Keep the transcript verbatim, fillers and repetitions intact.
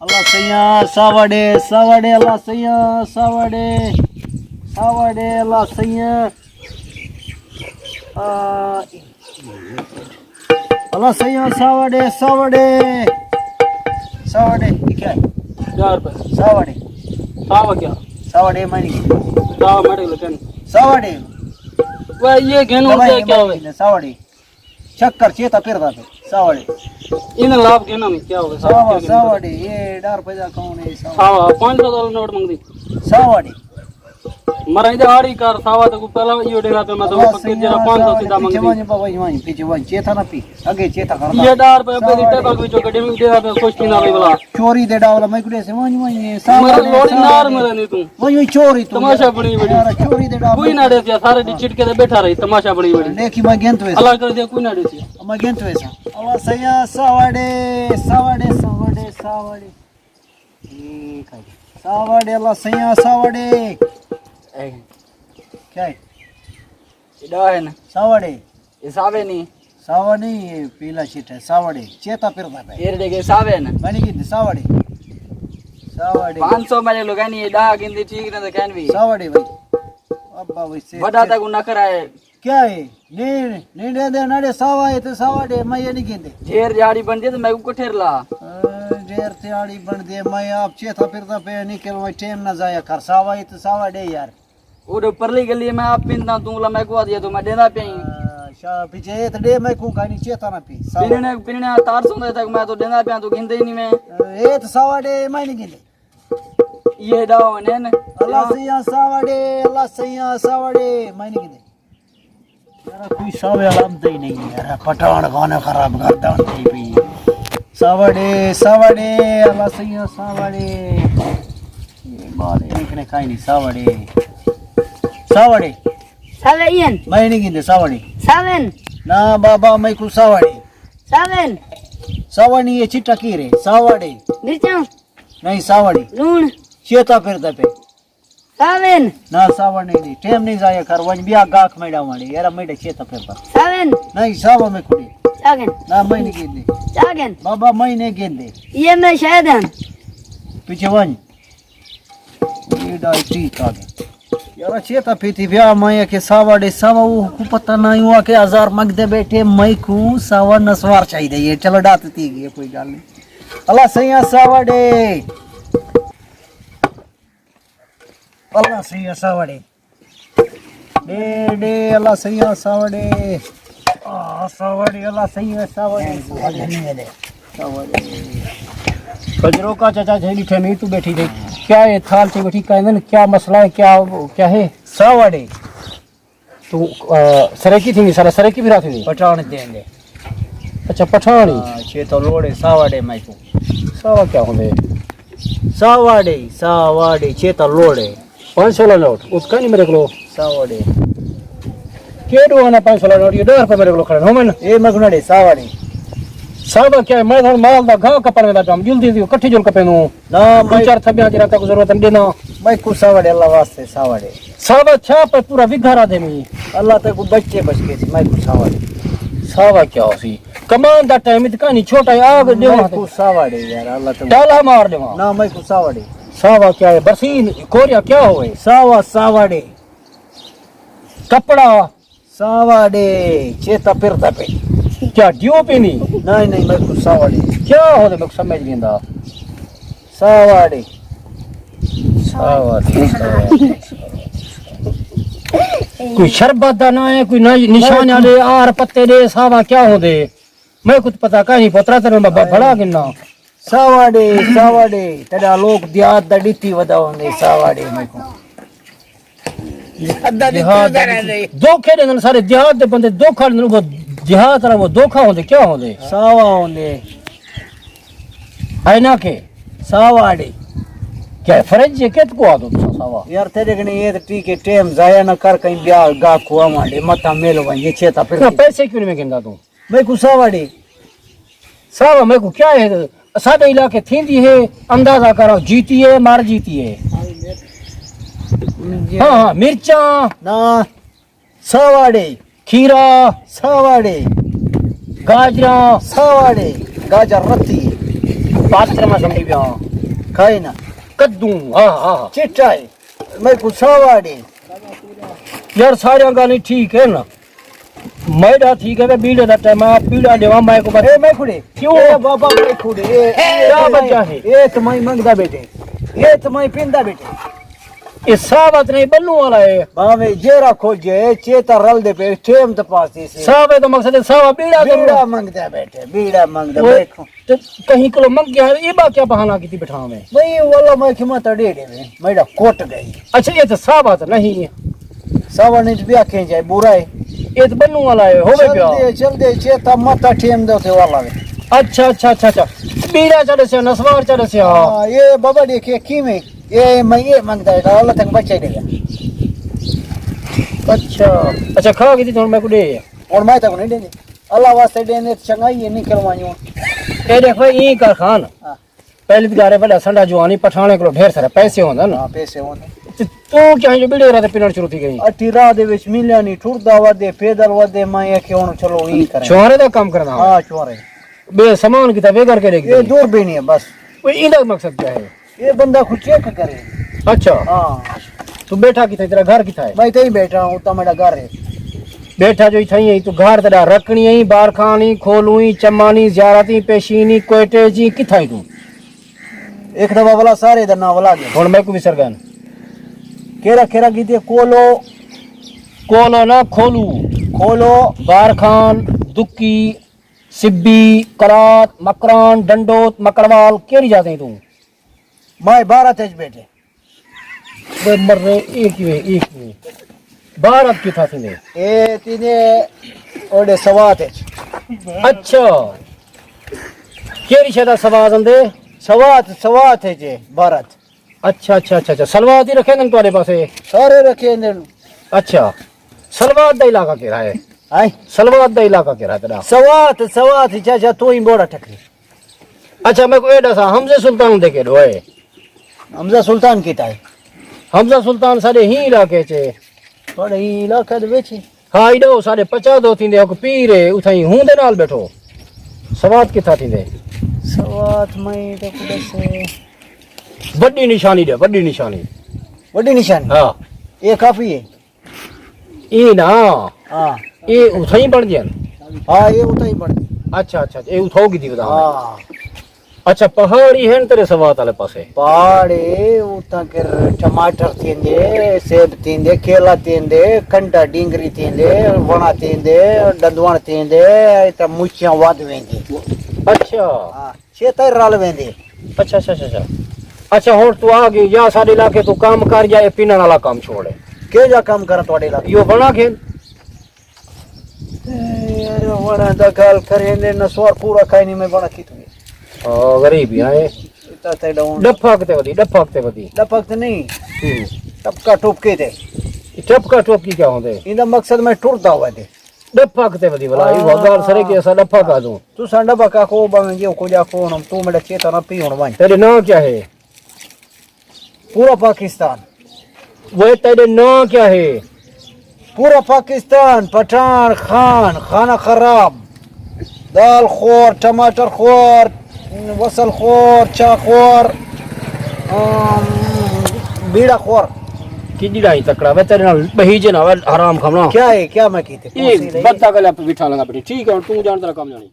اللہ سئیاں ساوڑے، ساوڑے اللہ سئیاں ساوڑے، ساوڑے اللہ سئیاں۔ آ، اللہ سئیاں ساوڑے، ساوڑے، ساوڑے، یہ کیا ہے؟ یار بھائی۔ ساوڑے۔ ساوا کیا؟ ساوڑے منی۔ ساوا میڈے لگن۔ ساوڑے۔ وہ یہ گھنو دوائی کیا کیا ہوئے؟ ساوڑے۔ چکر چیتا پھردا پئے، ساوڑے۔ انہاں لاپ گھناں میں کیا ہوگا؟ ساوا، ساوڑے، یہ ڈار پیدا کون ہے، ساوڑے؟ ساوا، پانچ سو ڈالر نوٹ منگدی۔ ساوڑے۔ مراں دے آڑی کر، ساوا تے کو پہلا یہ ڈینا پہ میں تو پکے جڑا پانچ سو سیدھا منگدی۔ پیچھے ونج، بابا، ونج، پیچھے ونج، چیتا نہ پی، اگے چیتا کردا۔ یہ ڈار پہ ابے دی ٹیبل وچوں کڈے میں ڈینا پہ خوش کی نہ ولا۔ چوری دے ڈاولا میں کڈے سے ونج، ونج، یہ ساوڑے، مر لوڑی نار ساوڑے۔ مرے نہیں تو۔ ونج، ونج، چوری تو۔ تماشا بنی بڑی۔ یار، چوری دے ڈاولا۔ کوئی نہ ڈے سارے دی چٹکے تے بیٹھا رہی، تماشا بنی بڑی۔ دیکھی میں گنت ویسا۔ اللہ کر دے کوئی نہ ڈیسی۔ میں گنت ویسا۔ اللہ سیا ساوڑے، ساوڑے، ساوڑے، ساوڑے۔ ٹھیک ہے جی۔ ساوڑے اللہ سیا ساوڑے۔ اے۔ کیا ہے؟ اے ڈا ہے نا۔ ساوڑے۔ اے ساوے نہیں۔ ساوا نہیں، یہ پیلا چٹا ہے، ساوڑے۔ چیتا پھردا پئے۔ اے ڈے کے ساوے نا۔ بنی گی ساوڑے۔ ساوڑے۔ پانچ سو میرے لوگ نہیں، اے ڈا گندی ٹھیک نہ تے کہن بھی۔ ساوڑے بھائی۔ ابا ویسے وڈا تک نہ کرائے۔ کیا ہے؟ نہیں، نہیں ڈیندے، نہ ڈے ساوا ہے تے ساوا ڈے، میں یہ نہیں گھندے۔ ڈھیر دیہاڑی بن جے تے میں کو کٹھے رلا۔ ہاں، ڈھیر دیہاڑی بن دے، میں آپ چیتا پھردا پیا، نہیں کہ میں ٹائم نہ ضائع کر، ساوا ہے تے ساوا ڈے یار۔ او ڈے پرلی گلی میں آپ پیندا، توں لا میں کو آدیا تو میں ڈیندا پیا ہی۔ ہاں، شاہ پیچھے اے تے ڈے میں کو کائنی چیتا نہ پی۔ ساوا پیننے، پیننے تار سوندے تک میں تو ڈیندا پیا، تو گھندے ہی نہیں میں۔ اے تے ساوا ڈے میں نہیں گھندے۔ یہ ڈا ہونے نا۔ اللہ سیاں ساوڑے، اللہ سیاں ساوڑے، میں نہیں گھندے۔ یار، کوئی ساوے والا آمدہ ہی نہیں یار، پٹھان خانے خراب گردان تھی پئی۔ ساوڑے، ساوڑے، اللہ سیاں ساوڑے۔ یہ بال ایک نے کھائی نہیں، ساوڑے۔ ساوڑے۔ ساوے این۔ میں نہیں گھندے، ساوڑے۔ ساون۔ نہ بابا، میں کو ساوڑے۔ ساون۔ ساوڑے یہ چٹا کی رے، ساوڑے۔ مرچاں۔ نہیں، ساوڑے۔ لوݨ۔ چیتا پھردا پئے۔ ساون۔ نہ، ساوڑ نہیں دی۔ ٹائم نہیں ضائع کر، ونج بیا گاہک میڈا وانی۔ یارا میڈے چیتا پھردا۔ ساون۔ نہیں، ساوا میں کھڑی۔ ساگن۔ نہ، میں نہیں گیندے۔ ساگن۔ بابا، میں نہیں گیندے۔ یہ میں شاید ہیں۔ پیچھے ونج۔ یہ ڈائی ٹھیک آ گیا۔ یارا چیتا پیتی بیا، میں کہ ساوڑے ساوا، وہ کو پتہ نہیں ہوا کہ ہزار مگ دے بیٹھے، میں کو ساوا نسوار چاہیے۔ یہ چلو ڈات تھی گئی، کوئی گل نہیں۔ اللہ سیاں ساوڑے۔ اللہ سیاں ساوڑے۔ ڈے، ڈے، اللہ سیاں ساوڑے۔ آ، ساوڑے، اللہ سیاں ساوڑے۔ ساوڑے۔ بجرو کا چچا جھیلی ٹھے نہیں تو بیٹھی تھی۔ کیا ہے تھال سے بیٹھی کہیں دن؟ کیا مسئلہ ہے؟ کیا، کیا ہے؟ ساوڑے۔ تو، آ، سرائیکی تھی نہیں، سارا سرائیکی پھرا تھی نہیں۔ پٹھان دیں گے۔ اچھا، پٹھان ہی۔ ہاں، چیتا لوڑے، ساوڑے میں کو۔ ساوا کیا ہوندے؟ ساوڑے، ساوڑے، چیتا لوڑے۔ پانچ سو والا نوٹ، اس کا نہیں میرے کو۔ ساوڑے۔ کیڈو آنا پانچ سو والا نوٹ، یہ ڈاہ روپے میرے کو کھڑے ہو میں نا۔ اے میں کو نڑے، ساوڑے۔ ساوا کیا ہے؟ میں تھوڑا مال دا گھا کپڑ میں دا جام، جلدی دی کٹھی جل کپے نو۔ نہ، دو میں چار تھبیاں جرا تک ضرورت نہیں دینا۔ میں کو ساوڑے، اللہ واسطے ساوڑے۔ ساوا چھا پہ پورا وگھا را دینی۔ اللہ تے کو بچے بچ کے سی، میں کو ساوڑے۔ ساوا کیا ہو سی؟ کمان دا ٹائم اتنا نہیں چھوٹا ہے، آگ دیو میں ہاں تے۔ کو ساوڑے یار، اللہ تے۔ ڈالا مار دیو ہاں۔ نہ، میں کو ساوڑے۔ ساوا کیا ہے؟ برسین، کوریا کیا ہوئے؟ ساوا، ساوڑے۔ کپڑا۔ ساوڑے، چیتا پھردا پئے۔ کیا ڈیو پی نہیں؟ نہیں، نہیں، میں کو ساوڑے۔ کیا ہو تے میں کو سمجھ نہیں آندا۔ ساوڑے۔ ساوڑے، ساوڑے، ساوڑے۔ کوئی شربت دا نہ ہے، کوئی نہ نشان والے آر پتے دے، ساوا کیا ہوندے؟ میں کچھ پتہ کہیں پترا تیرے میں ب-، بڑا گنا۔ ساوڑے، ساوڑے، تیرا لوگ دیہات دا ڈتی ودا ہوندے، ساوڑے میں کو۔ دیہات دا ڈتی۔ دھوکے دے نال سارے دیہات دے بندے دھوکا ڈیندے، وہ دیہات والا وہ دھوکا ہوندے، کیا ہوندے؟ ساوا ہوندے۔ ہے نا کہ؟ ساوڑے۔ کیا فرج ہے، کت کو آدو تساں ساوا؟ یار تیرے کنے یہ تے ٹھیک ہے، ٹائم ضائع نہ کر، کہیں بیا گا کو آوانڈے، متا میلو ونجے، چیتا پھر۔ پیسے کیوں نہیں میں گندا توں؟ میں کو ساوڑے۔ ساوا میں کو کیا ہے؟ ساڈے علاقے تھیندی ہے، اندازہ کرو، جیتی ہے، مار جیتی ہے۔ ہاں، ہاں، مرچاں۔ نہ، ساوڑے۔ کھیرا۔ ساوڑے۔ گاجراں۔ ساوڑے۔ گاجر رتی۔ پاتر میں سمجھی پیا۔ کھائے نا۔ کدوں؟ ہاں، ہاں، ہاں۔ چٹا ہے۔ میں کو ساوا ڈے۔ یار، ساریاں گالیں ٹھیک ہے نا؟ میڈا ٹھیک ہے، بیڑے دا ٹائم آ، بیڑا ڈیواں میں کو بس۔ اے میں کھڑے۔ کیوں؟ اے بابا میں کھڑے۔ اے، اے، کیا اے، وجہ ہے؟ اے تمائی منگدا بیٹے۔ اے تمائی پیندا بیٹے۔ اے ساوت نہیں، بنوں والا ہے۔ باوے جیرا کھوجے، چیتا رل دے پے، ٹیم تے پاس دی سی۔ ساوت دا مقصد ہے، ساوا بیڑا کرو۔ بیڑا منگدا بیٹے، بیڑا منگدا۔ اوئے، بیٹھو۔ تے کہیں کولو منگیا ہے، ایبا کیا بہانہ کیتی بٹھا میں؟ بھئی، واللہ میں کھما تا ڈے ڈے میں، میڈا کوٹ گئی۔ اچھا، یہ تو ساوا تو نہیں ہے۔ ساوا نہیں تو بیا کہیں جائے، برا ہے۔ یہ تو بنوں والا ہے، ہوے چل پیا۔ دے، چل دے، چیتا متا ٹھیم دے تے والا ہے۔ اچھا، اچھا، اچھا، اچھا۔ بیڑا چلے سے، نسوار چلے سے، ہاں۔ ہاں، یہ بابا دیکھے کیویں، یہ میں یہ منگدا ہے، اللہ تک بچے دے۔ اچھا، اچھا، کھا کے تے ہن میں کو دے۔ ہن میں تک نہیں دیندے۔ اللہ واسطے ڈیندے تے چنگائی ہے، نکل ونڄوں۔ اے ݙیکھ بھائی، ایں کر خان۔ ہاں۔ پہلی تے گھر وݙا سنڈا جوانی، پٹھاݨے کولو ڈھیر سارے پیسے ہوندن۔ ہاں، پیسے ہوندن۔ تے توں کیا جو بیڑے راہ تے پنݨ شروع تھی ڳئی؟ اٹھی راہ دے وچ ملیاں نہیں، ٹردا ودے، پیدل ودے، میں آکھیا ہݨ چلو ایں کریں۔ چھوہرے دا کم کردا؟ ہاں، چھوہرے۔ ٻئے سامان کتھاں ویگڑ کے ݙیکھ اے دے؟ دور بھی نہیں ہے بس۔ اوئے ایندا مقصد کیا ہے؟ اے بندہ کوں چیک کرے۔ اچھا۔ ہاں۔ توں ٻیٹھا کتھاں؟ تیرا گھر کتھاں ہے؟ میں اتھاں ہی ٻیٹھا ہاں، اتھاں میݙا گھر ہے۔ ٻیٹھا جو اتھاں ہی ہیں، توں گھر تیݙا رکھݨی ہیں، بارکھان ہیں، کھولوں ہیں، چمانی، زیارت ہیں، پیشین ہیں، کوئٹے جی، کتھاں ہیں توں؟ ہک دفعہ ولا سارے دا ناں ولا ڳئے۔ ہݨ میکوں وی سرگن۔ کیڑھا کیڑھا کیتے؟ کولو۔ کولو نہ، کھولو۔ کھولو۔ بارکھان، دکی، سبی، کرات، مکران، ڈنڈوت، مکڑوال، کیڑھی جاہ تیں توں؟ میں بھارت اچ ٻیٹھے۔ بے مرے، اے کیویں، اے کیویں؟ بھارت کتھاں تھیندے؟ اے تھیندے اوݙے سوات اچ۔ اچھا۔ کیڑھی شے دا سوات آندے؟ سوات، سوات اچ اے بھارت۔ اچھا، اچھا، اچھا، اچھا۔ سلوات ہی رکھے ہن تہاݙے پاسے؟ سارے رکھے ہن۔ اچھا۔ سلوات دا علاقہ کیڑھا ہے؟ ہائیں؟ سلوات دا علاقہ کیڑھا ہے تیݙا؟ سوات، سوات، چاچا، توں ہی بوڑا ٹکری۔ اچھا، میکوں اے ݙسا، حمزہ سلطان دے کیݙو ہے؟ حمزہ سلطان کتھاں ہے؟ حمزہ سلطان ساݙے ہی علاقے چ ہے۔ تہاݙے ہی علاقے دے وچ ہی؟ ہاں، ایݙو ساݙے پچا دو تھیندے، ہک پیر ہے، اتھائیں ہوندے نال ٻیٹھو۔ سوات کتھاں تھیندے؟ سوات میں تے کوں ݙسے۔ وݙی نشانی ݙے، وݙی نشانی۔ وݙی نشانی؟ ہاں۔ اے کافی ہے؟ اے نا۔ ہاں۔ اے اتھائیں بݨدے ہن؟ ہاں، اے اتھائیں بݨدے۔ اچھا، اچھا، اے اتھاؤ کیتی ودا ہن۔ ہاں۔ اچھا، پہاڑ ہی ہن تیݙے سوات والے پاسے؟ پہاڑ ہے، اتھاں کر ٹماٹر تھیندے، سیب تھیندے، کیلا تھیندے، کنڈا ڈینگری تھیندے، وݨا تھیندے، ڈندوݨ تھیندے، اتھاں مچھیاں ودھ ویندی۔ اچھا۔ ہاں، چیتا رل ویندے۔ اچھا، اچھا، اچھا، اچھا۔ اچھا، ہݨ توں آ ڳئی، یا ساݙے علاقے توں کم کر، یا اے پنݨ والا کم چھوڑ۔ کیجھا کم کراں تہاݙے علاقے؟ ایہو وݨا گھن۔ اے یار، وݨا دا ڳالھ کریں دے، نسوار پورا کائنی، میں وݨا کتھوں؟ آ، غریب ہی آئے۔ اتھاں تے ݙاؤن۔ ݙپھک تے ودی، ݙپھک تے ودی۔ ݙپھک تے نہیں۔ ہوں۔ ٹپکا ٹپکے تے۔ ٹپکا ٹپکی کیا ہوندے؟ ایندا مقصد میں ٹردا ودے۔ ݙپھک تے ودی ولا، ایہو ڳالھ سرے کہ اساں ݙپھک آہدوں۔ تساں ݙپھک آکھو، بھاویں جیہو کجھ آکھو، ہݨ توں میݙا چیتا نہ پی ہݨ ونڄ۔ تیݙے ناں کیا ہے؟ پورا پاکستان۔ وے تیݙے ناں کیا ہے؟ پورا پاکستان، پٹھان خان، خانہ خراب، دال خور، ٹماٹر خور، وصل خور، چاہ خور، ام، بیڑا خور۔ کیݙا ہی تکڑا، وے تیݙے نال ٻہی جے نا، وے حرام کھاوݨا۔ کیا ہے؟ کیا میں کیتے؟ اے کون سی رہی؟ بتا گلے پہ بٹھا لگا بیٹھے۔ ٹھیک ہے، ہݨ توں جاݨ تیݙا کم جاݨی۔